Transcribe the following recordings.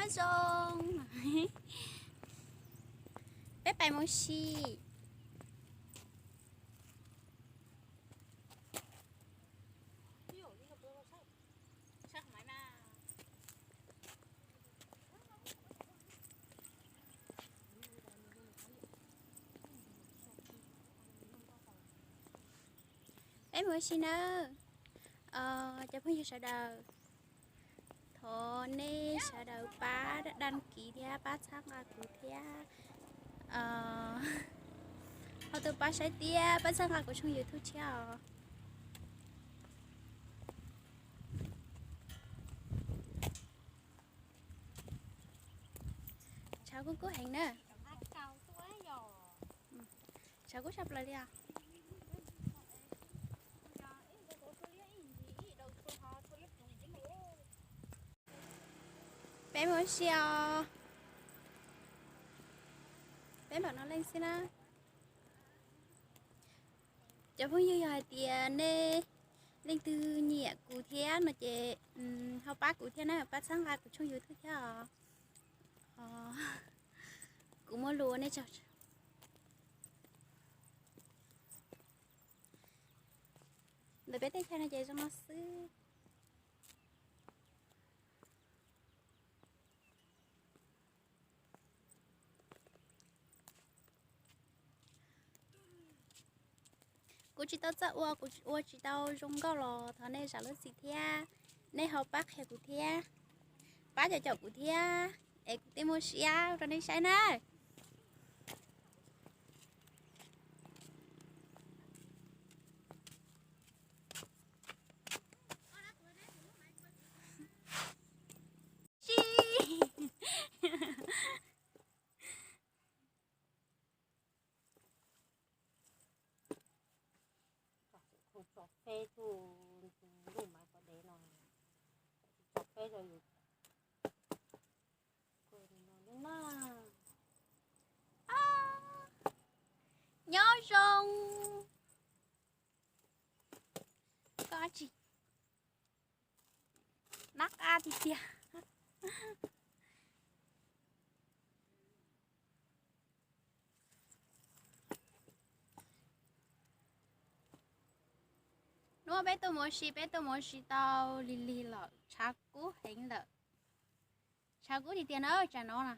Nyob zoo, peb pais mus si. Peb mus si nawb. Cov phooj ywg sawv daws, thov nej sawv daws pab đăng ký thiab pab txhawb nqa kuv thiab, ho tuaj pab saib thiab pab txhawb nqa kuv tshooj YouTube thiab os. Tshav kub kub heev na. Tshav kub tshaj plaws li os. Peb mus si os. Peb npaum no leej xwb na. Cov phooj ywg, yog hais tias nej leej twg nyiam kuv thiab no ces ho pab kuv thiab na, pab txhawb nqa kuv tshooj YouTube thiab os. Kuv muaj lus ua nej tsaug. Ntawm peb teb chaws no ces zoo no xwb. Kuv tsis tau txawj ua, kuv ua tsis tau zoo nkauj los thov nej zam lub txim thiab, nej ho pab qhia kuv thiab, pab caum caum kuv thiab, es kuv thiaj muaj siab rau nej saib na. Tso peb tug ntuj mas kom dev no, tso peb rau yus. Nyob zoo. Koj tsis nab qab tiag tiag. Hnub peb tuaj mus ua si, peb tuaj mus ua si tau lig lig lawm, tshav kub heev lawm. Tshav kub tiag tiag na tsam no na.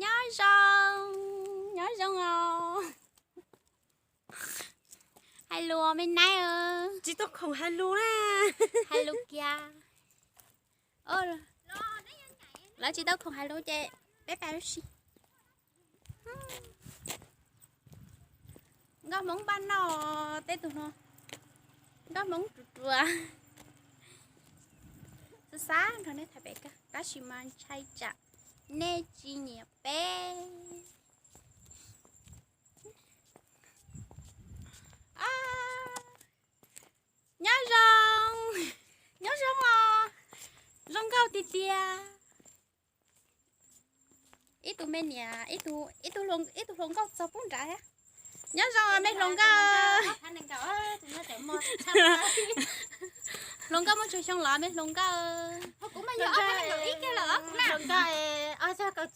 Nyob zoo, nyob zoo os. Hais lus me naib. Tsis tau khoom hais lus na. Hais lus kiag. Lawv tsis tau khoom hais lus ces peb pais ua si. Nkauj Hmoob npaj noj tej tug no, nkauj Hmoob ruam ruam. Xav xav nrog nej tham pem kawg tab sis mas ntshai tsam nej tsis nyiam peb. Nyob zoo, nyob zoo os, zoo nkauj tiag tiag. Ib tug me niam, ib tug, ib tug hluas nkauj txog pub nrad thiab. Nyob zoo me hluas nkauj. Hluas nkauj muaj tsawg xyoo los me hluas nkauj? Hluas nkauj,